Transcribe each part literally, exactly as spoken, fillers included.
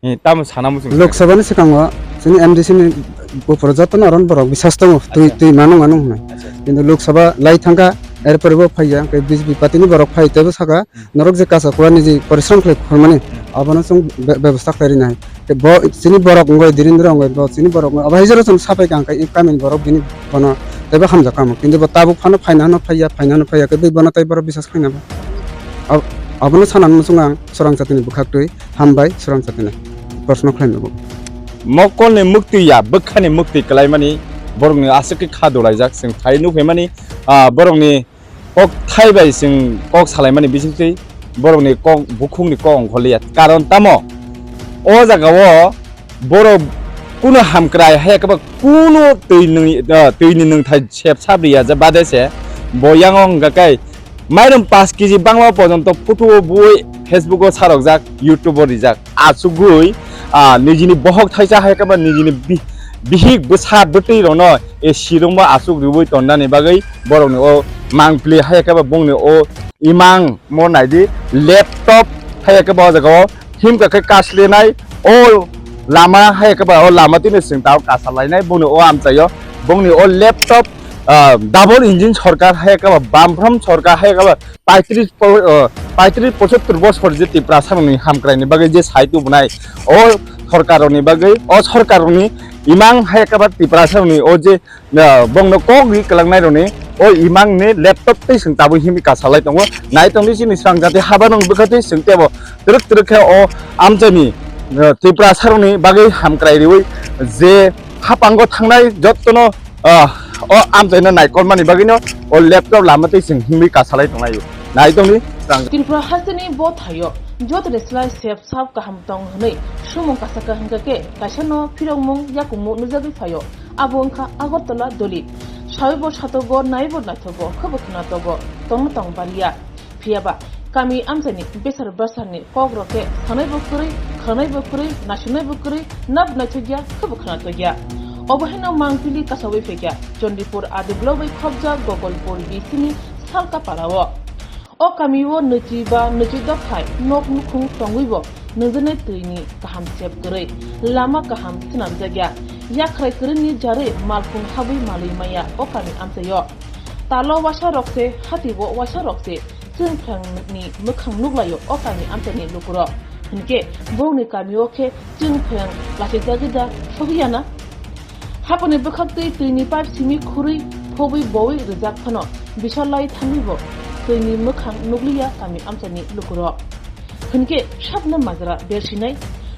Eh, tamo sana muchung Lok Sabha ni swkango chini M D C ni buphuru jotono aron borok bisas tongo, twi, Acha. Twi mano mano hwnwi. Acha. Kintu Lok Sabha lai thangkha, erpore bo phaiya, hwnkhe B J P party ni borok phai teibo saka, Hmm. norok je kacha kura niji porishrom khlai khormani, Hmm. abono chwng be-, bebosta khlai rinai. Tei bo chini borok wngwi, Dhirendra wngwi, bo chini borok wngwi, abo hai jora chwng sapai ka hwnkhe i kamini borok bini bono teibo hamjak kamo. Kintu bo tabuk phano phaina hwnwi phaiya, phaina hwnwi phaiya, khe bui bono tei borok bisas khlaina bo. Ab-, abono sanani muchungo ang Swrang Chatini bwkhaktwi. Hambai, Swrang Chatini. Proshno khlai nugo. Mokolni muktwi ya, bwkhani muktwi kwlaimani borokni aswk khe kha dolaijak, chwng phai nukphaimani, ah, borokni kok thai bai chwng kok salaimani bisingtwi borokni kok bukhukni kok ongkhorliya. Karon tamo? O jagao borok kunu hamkrai haya khe ba kunu twi nung-, ah, twini nungthai sep sap riya je bade se bo yang wng khe Mairum paanch kg bangma porjonto photo o bui Facebook o sarokjak, YouTube o rijak. Achugwi, ah, nijini bohok thaisa hai khe ba nijini bi-, bihik bwsa bwtwi rokno, eh, sirungma achuk riui tonnani bagwi borokni o mangpili hai khe ba bongni o imang mo naidi laptop hai khe ba o jaga o himkha khe kaslenai o lama hai khe ba o lama tini chwng tao kasalainai bongni o amchaio bongni o laptop ah, double engine sorkar hai khe ba, bamphrom sorkar hai khe ba, paitris po-, ah, paitris pochottor bosor je Tiprasa rokni hamkraini bagwi je sai tubunai, o sorkar rokni bagwi, o sorkar rokni imang hai khe ba Tiprasa rokni o je, ah, bongno kok ri kwlangnai rokni o imang ni laptop tei chwng tabuk himwi kasalai tongo. Nai tongdi chini Swrang Jati haba nung bwkha tei chwng tebo twrwk twrwk khe o amchaini, ah, Tiprasa rokni bagwi hamkrai riui je hapango thangnai jottono Ah, o amchaino naikolmani bagwino o laptop lama tei chwng himwi kasalai tonglaio. Nai tongdi, rang. Tripura hasteni bo thaio jotoni slai sep sap kaham tong hwnwi sumung kasaka hwnkha khe kaisano phirokmung yakungmo nujagwi phaio. Abo wngkha Agartala Doli. Saibo satogo, naibo naithogo, khwbo khwnatogo, tongno tong bariya. Phiya ba, kami amchaini besar bwsarni kokrok khe sanaibo kwrwi, khwnaibo kwrwi, naisonaibo kwrwi, nab naithokya, khwbo khwnatokya. Obo haino mangpili kasawi phaikya, Chandipur R D block bai khopjak Gogolpur B C ni Salka parao. O kamio nwichi ba nwichi dophai nok nukhung tongwibo nungjaknai twini kaham sep kwrwi, lama kaham swnamjakya, yakhrai kwrwini jarwi malkhung habwi malwi maya o kami amchaio. Talo waisa rok se, hati bo waisa rok se, chwng phrang ni mwkhang nuklaio o kami amchaini lukurok. Hinkhe borokni kamio khe chwng phrang lachijagwi da sogwi ya na? Haponi bwkhaktwi twini pipe simi khurwi phobwi bowi rijak phano bisor lai thangwi bo twini mwkhang nukliya kami amchaini lukurok. Hinkhe sakno majra bersinai,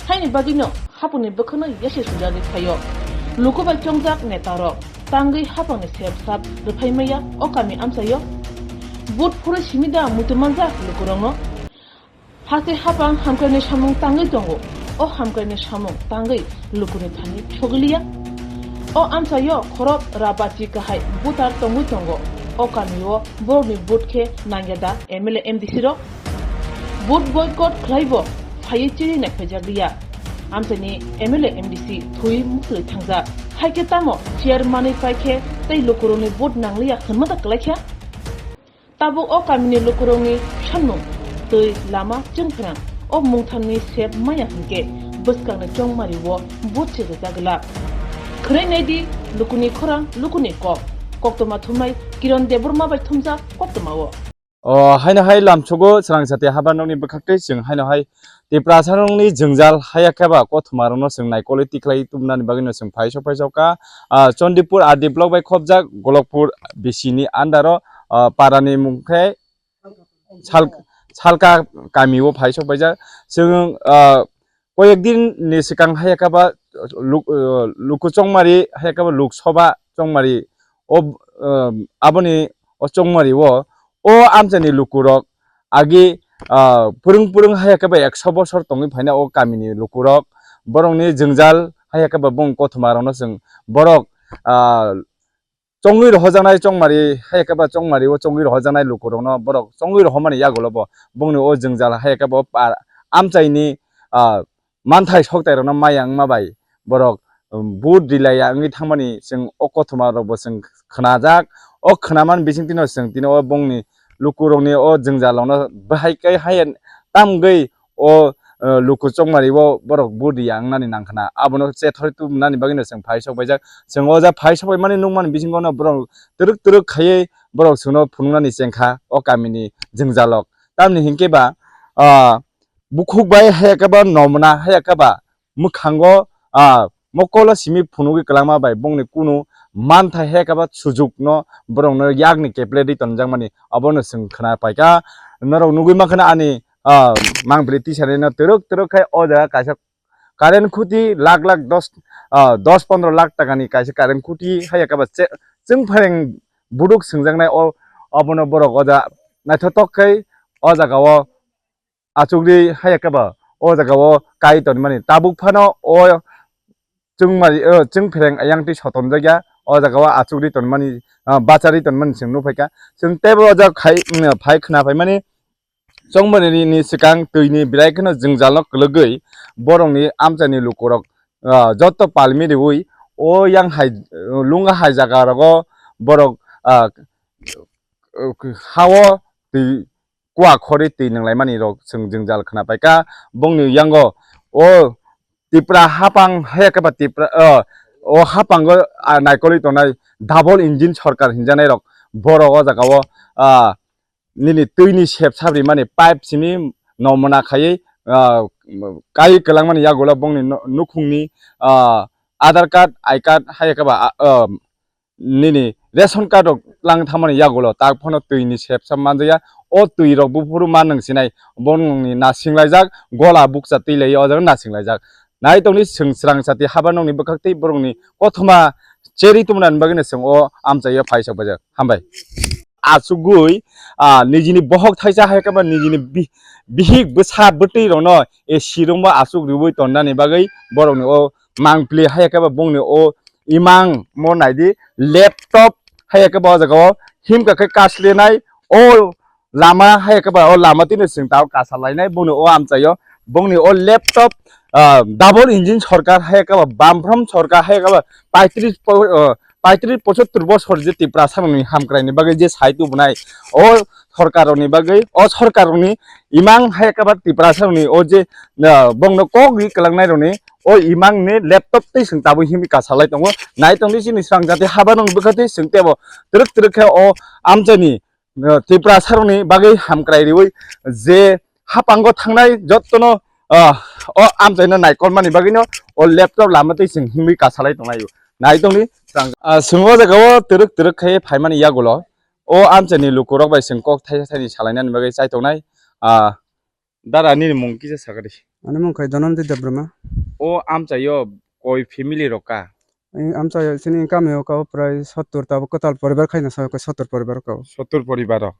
haini bagwino haponi bwkhano yase sujagwi phaio. Luku bai chongjak netarok tangwi hapangni sep sap rwphai maya o kami amchaio. Vote phurwi simi da muitu manjak lukurokno. Haste hapang hamkraini samung tangwi tongo. O hamkraini samung tangwi lukuni thani sogwiliya. O amchaio khorok rabachi kahai voter tongwi tongo. O kamio borokni vote khe nangya da M L A M D C rok? Vote boycott khlaibo phaiwi chiri naiphaijak liya. Amchaini M L A M D C thwi muktwi thangjak. Haikhe tamo chair manwi paikhe tei lukurokni vote nangliya hwnma da kwlaikha? Tabuk o kamini lukurokni sanmung, twi, lama, chwngphrang o mungthanni sep maya hinkhe bwskangni chongmario vote se rwjak glak. Khwnai naidi lukuni khorang, lukuni kok. Koktwma thumnai Kiron Debbarma bai thumjak koktwmao. O, haino hai lamsogo Swrang Jati haba nokni bwkhaktwi chwng haino hai Tiprasa nokni jwngjal haya khe ba kothoma rokno chwng naikolwi tikhlai tubunani bagwino chwng phaisok phaisok kha. Ah, Chandipur R D block bai khopjak Golokpur B C ni under o, ah, para ni mung khe Sal-, Salka kami o phaisok paijak. Chwng, ah, koyek din ni swkang haya khe ba luk-, ah, luku chongmari haya khe ba Lok Sabha chongmari o, ah, aboni o chongmari o, o amchaini lukurok agi, ah, purung purung haya khe ba ekso bosor tongwi phaina o kamini lukurok borokni jwngjal haya khe ba bong kothoma rokno chwng borok, ah, chongwi rohojaknai chongmari haya khe ba chongmari o chongwi rohojaknai lukurokno borok chongwi rohormani yagulo bo bongni o jwngjal haya khe bo pa-, amchaini, ah, manthai soktai rokno maya wngma bai borok, um, vote rilaiya wngwi thangmani chwng o kothoma rok bo chwng khnajak. O khnaman bising tino chwng tini o bongni lukurokni o jwngjal rokno bahai khe haya tamgwi o eh, luku chongmari o borok budi yang nani nangkhna. Abono chethori tu nani bagwi no chwng phai sok baijak. Chwng o ja phai sok bai mani nukmani bisingo no borok twrwk twrwk khaiwi borok chwngno phunuknani chengkha o kamini jwngjalok. Tamni hinkhe ba, ah, bukhuk bai haya khe ba nomna haya khe ba mwkhango, ah, mokolo simi phunugwi kwlangma bai bongni kunu manthai haya khe ba sujukno borokno yakni keple di tonjakmani abono chwng khna paikha. Norok nugwi mankha ani, ah, mangpili tisani no twrwk twrwk khai o jaga kaisa current khuti lakh lakh dos, ah, dos pondro lakh takani kaisa current khuti haya khe ba che-, chwng phareng buduk swngjaknai o, abono borok o jaga naithotok khai o jaga o achukdi haya khe ba o jaga o kai tonmani. Tabuk phano o chwngmari, o chwng phereng ayang twi sotonjakya o jaga o achukdi tonmani, ah, bachari tonmani chwng nukphaikha. Chwng teibo o jaga khai, mm, phai khna phaimani chongmani ni swkang twini belai kheno jwngjalno kwlwgwi borokni amchaini lukurok, ah, joto palmi riwi o yang hai, lunga hai jaga rogo borok, ah, hao twi kua khorwi twi nwnglai mani rok chwng jwngjal khna paikha. Bongni yango o Tipra hapang haya khe ba Tipra, o, o hapango, ah, naikolwi tongnai double engine sorkar hinjanai rok borok o jaga o, ah, nini twini sep sap rimani pipe simi nomna khaiwi, ah, kai kwlangmani yagulo bongni no-, nukhungni, ah, Aadhaar card, I card haya khe ba, ah, ah, nini ration card rok tlang thangmani yagulo tak phano twi ni sepsa manjaya. O twi rok buphuru ma nwng sinai, bo nwngni nasing laijak, gola bukcha twi lai o jaga nasing laijak. Nai tongni swng srang sati haba nokni bwkhak tei borokni kothoma cherwi tongmani bagwino chwng o amchaio phai sok bajak. Hambai. Achugwi, ah, nijini bohok thaisa hai khe ba nijini bi-, bihik bwsa bwtwi rokno A C room o achuk riwi tonnani bagwi borokni o mangpili hai khe ba bongni o imang mo naidi laptop hai khe ba o jaga o himkha khe kaslenai o lama hai khe ba o lama tini chwng tabuk kasa lainai bongni o amchaio bongni o laptop, ah, double engine sorkar hai khe ba bamphrom sorkar hai khe ba paitris po-, ah, paitris pochottor bosor je Tiprasa rokni hamkraini bagwi je sai tubunai o sorkar rokni bagwi o sorkar rokni imang hai khe ba Tiprasa rokni o je, ah, bongno kok ri kwlangnai rokni o imangni laptop tei chwng tabuk himwi kasalai tongo. Nai tongdi chini srang jati haba nung bwkha tei chwng tebo twrwk twrwk khe o amchaini, ah, Tiprasa rokni bagwi hamkrai riwi je hapango thangnai jottono, ah, o amchaino naikolmani bagwino o laptop lama tei chwng himwi kasalai tonglaio. Nai tongdi srang, ah, chwng o jaga o twrwk twrwk khe phaimani yagulo o amchaini lukurok bai chwng kok thaisa thaini salainani bagwi chai tongnai, ah, Dara, nini mung kisa sakadi. Ani mung khai Dhananjay Debbarma. O amchaio koi family rok ka? Ani amchaio chini kamio ka prai sottor ta kwtal poribar khaina sa koi sottor poribar ka. Sottor poribar rok.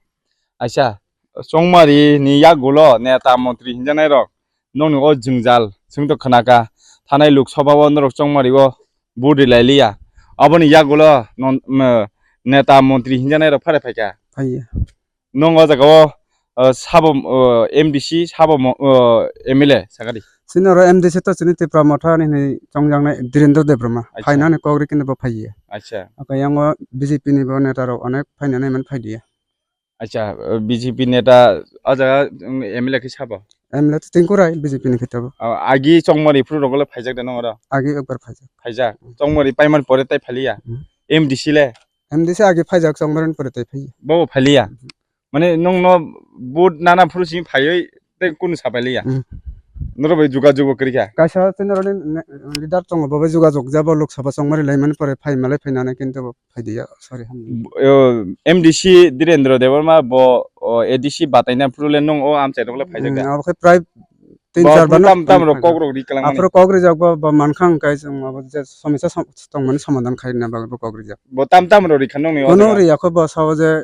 Aisa, chongmari ni yagulo neta montri hinjanai rok nokni o jwngjal chwng to khwnaka. Thanai Lok Sabha o norok chongmari o vote rilai liya. Aboni yagulo non, mm, neta montri hinjanai rok phare phaika. Phaiya. Nung o jaga o, o, sabo, o, M D C, sabo mo-, o, M L A sakadi. Chini oro M D C to chini Tipra Motha ni hinwi chongjaknai Dhirendra Debbarma. Acha. Phainani kok ri kini bo phaiya. Acha. Aka yango B J P ni bo neta rok onek phainani man phaidiya. Acha, o, B J P neta o jaga, um, M L A khe sabo? M L A to tingkurai B J P ni khe tabuk. O, agi chongmari phuru rok le phaijak de nung oro? Agi ekbar phaijak. Phaijak. Chongmari paiman pore tai phaliya? Hmm. M D C le? M D C agi phaijak chongmari pore tai phaiya. Bo phaliya? Hmm. Mane nung no vote nana phuru simi phaiwi tei kunu sapai liya. Hmm. Norok bai jogajog bo kwrwi kha. Kaisa tei norok ni ne-, leader tongo, bo bai jogajog ja, bo Lok Sabha chongmari laimani pore phai malai phai nana kintu bo phai diya, sorry, hamya. B-, o, M D C Dhirendra Debbarma bo, o, A D C bataina phuru le nung o amchai rok le phaijak da. Hmm, abo khe prai tin bo char phuru bano tam tam rok kok rok ri kalang mani. Aphuru kok rijak bo, bo mankha hwnkhe chwng abo je somisa som-, tongmani somadhan khaina bagwi bo kok rijak. Bo tam tam rok ri kha nung ni o jaga. Bono ri yakho bo sao je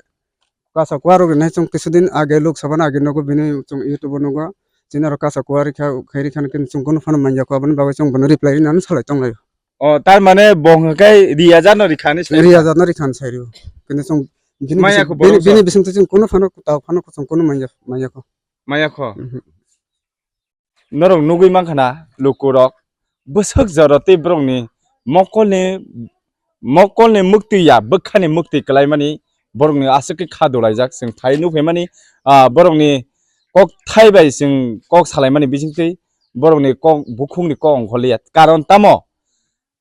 Kasa kuarok rinai chwng kisudin age Lok Sabha ni age nogo bini chwng YouTube o nogo. Chini oro kasa kuari kha, khairi kha, kini chwng kunu phano manya kho, aboni bagwi chwng bono reply rinani salai tonglaio. O, tar mane bo hwnkhe Riya Jat no rikha ni sai. Riya Jat no rikha ni sai rio. Kini chwng bini Maya bising, kho bini, borok bini so. Bising to chwng kunu phano, tao phano chwng kunu manya, manya kho. Maya kho. Mhm. Norok nugwi mankha na lukurok bwswk jora tei borokni mokolni, mokolni mwktwi ya bwkhani mwktwi kwlaimani borokni aswk khe kha dolaijak. Chwng phai nukphaimani, ah, borokni kok thai bai chwng kok salaimani bisingtwi borokni kok, bukhukni kok ongkhorliya. Karon tamo?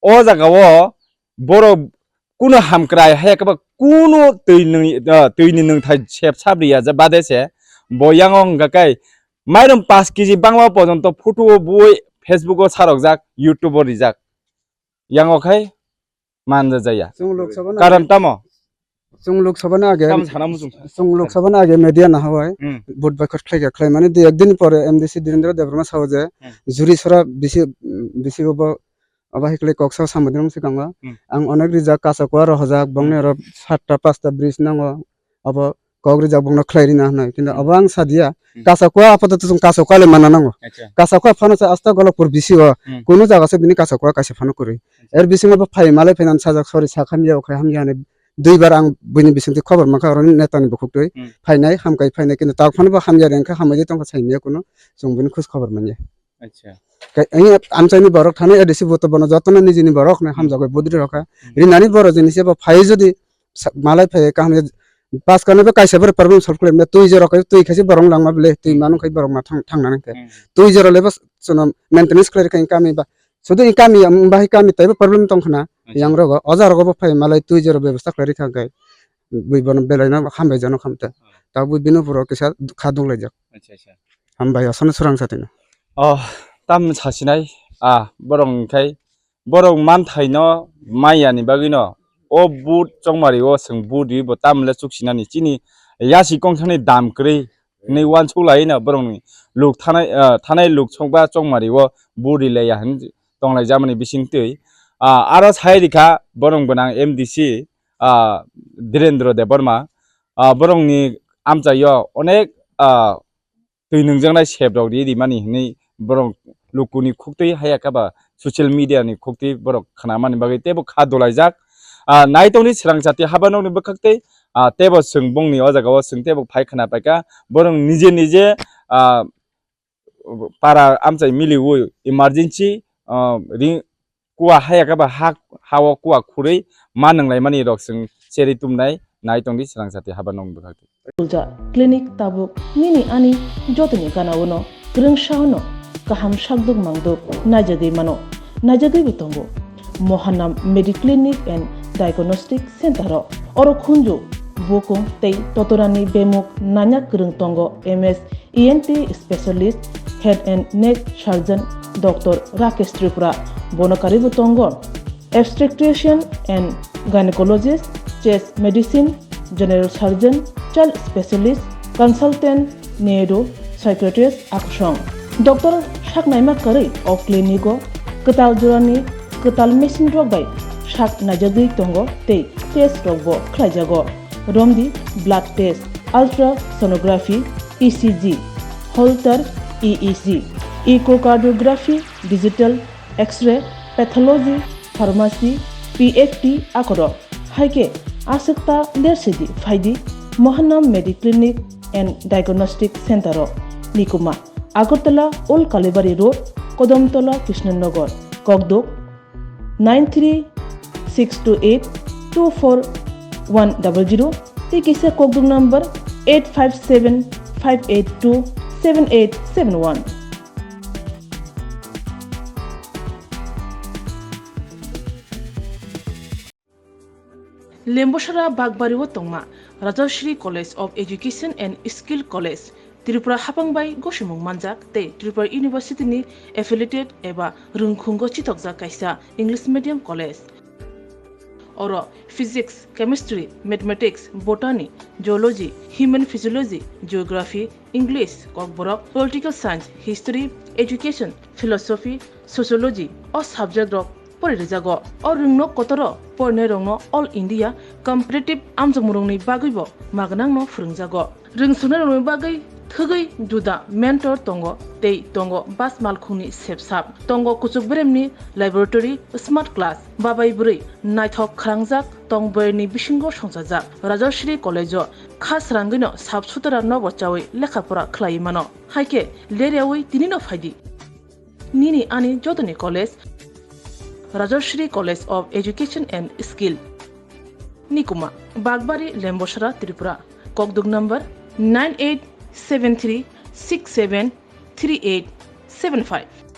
O jagao borok kuno hamkrai haya khe ba kuno twi nung, ah, twini nungthai sep sap riya je bade se bo yango wngkha kai mairum paanch kg bangma porjonto photo o bui Facebook o sarokjak, YouTube o rijak. Yango khai manja jaya. Chwng Lok Sabha na Karon age, tamo? Chwng Lok Sabha na age, Tamo sana muchung. Chwng Lok Sabha na age media na hawai. Hmm. Vote boycott khlai kha, khlai mani di ek din pore M D C Dhirendra Debbarma sao je Hmm. juri sora bisi, bisi bo, abo hai khlai kok sao samudra mung swkang o. Hmm. Ang onek rijak, kasa kua rohojak, bongni Hmm. oro satta pasta bridge nango. Abo kok rijak bongno khlai rina hwnwi. Kintu Hmm. abo ang sadia. Hmm. Kasa kua apato to chwng kasa kua le mana nango. Acha. Kasa kua phano sa asta Golokpur bisi o. Hmm. Kuno jaga se bini kasa kua kaisa phano kwrwi. Acha. Er bisingo bo phai malai phainan sajak sori sak hamya, okhai hamya hwnwi duibar ang buini bisingtwi khobor mankha, oroni netani bukhuktwi Hmm. phainai, hamkai phainai, kintu tak phano bo hamya rengkha, hamai de tongkha, saimya kuno chwng buini khus khobor manya. Acha. Khe, eh, amchaini borok thani A D C bo to bono jotono nijini borok hwnwi Hmm. hamjagwi budri rokha. Hmm. Rinani borok jini se bo phai jodi sa-, malai phai kaham je, paskano bo kaisa bwrwi problem solve khlai manya, twi jora khe twi khaise borok langma bwle, twi Hmm. manu khai borok ma thang, thangna nang khe. Hmm. Twi jora le bo s-, sono maintenance khlai kha kami ba, sudu i kami, um, bahai kami taibo problem tong khna, Acha. Yang rogo, oja rogo bo phai malai twi jora bebostha khlai rikha khe, bui bono belai no hambai jano khamte. Hmm. Ta bui bino puro kisa kha duk laijak. Acha, acha. Hambai asano surang satino. Oh, tam sasinai, ah, borok khai borok manthaino maiyani bagwino o vote chongmari o chwng vote riwi bo tamle chuksinani chini yasi kongthani dam kwrwi hinwi uansuk laino borokni luk thanai, ah, thanai luk chokba chongmari o vote rilaiya hinwi tonglaijamani bisingtwi. Ah, aro sai rikha borok gwnang M D C, ah, Dhirendra Debbarma, ah, borokni amchaio onek, ah, twi nungjaknai sep rok ri rimani hinwi borok lukuni khuktwi haya khe ba social media ni khuktwi borok khnamani bagwi teibo kha dolaijak. Ah, naitokni swrang jati haba nokni bwkhaktwi, ah, teibo chwng bongni o jagao chwng teibo phai khna paikha borok nije nije, ah, para amchai miliwi emergency, ah, ring, kua haya khe ba ha, ha-o kua khurwi ma nwnglai mani rok chwng cherwi tumnai nai tongdi swrang jati haba nokni bwkhak. Tulja clinic tabuk nini ani jotoni gana-o no kwrwngsa-o no kaham sakduk mangduk naijagwi mano, naijagwi bo tongo. Mohanam Mediclinic and Diagnostic Center-o oro khunju, bukung tei totorani bemuk nanya kwrwng tongo M S E N T specialist, head and neck surgeon Doctor Rakesh Tripura, bono karwi bo tongo obstetrician and gynecologist, chest medicine, general surgeon, child specialist, consultant, neuro psychiatrist akusong. Doctor saknaima karwi o clinic-o kwtal jorani kwtal machine rok bai sak naijagwi tongo tei test rok bo khlaijago. Romdi blood test, ultrasonography, E C G, Holter E E G, echocardiography, digital X-ray, pathology, pharmacy, P F T akorok. Hai khe aswk ta lersidi phaidi Mohanam Mediclinic and Diagnostic Center-o, Nikuma, Agartala Old Kalibari Road, Kodamtola, Krishnanagar, Kokduk, nine three six two eight two four one double zero, tei kisa kokduk number eight five seven five eight two seven eight seven one. Lembosara Bakbari-o tongma Rajashri College of Education and Skill College, Tripura hapang bai gosimung manjak tei Tripura University ni affiliated eba rwngkhungo chithokjak kaisa English medium college. Oro Physics, Chemistry, Mathematics, Botany, Zoology, Human Physiology, Geography, English, Kokborok, Political Science, History, Education, Philosophy, Sociology o subject rok pori rijago. O rwngno kotoro porinai rokno All India Competitive amjokmung rokni bagwibo magnangno phwrwngjago. Rwngswnai rokni bagwi thwgwi juda mentor tongo tei tongo bus malkhungni sepsap, tongo kuchuk beremni laboratory, smart class, babai bwrwi naithok khwrangjak tong boyarni bisingo songchajak. Rajashri College o kha srangwino sap sutara nogo chawi lekha pora khlaiwi mano. Hai khe leryawi tinino phaidi. Nini ani jotoni college, Rajashri College of Education and Skill, Nikuma, Bakbari, Lembosara, Tripura. Kokduk number nine eight seven three six seven three eight seven five.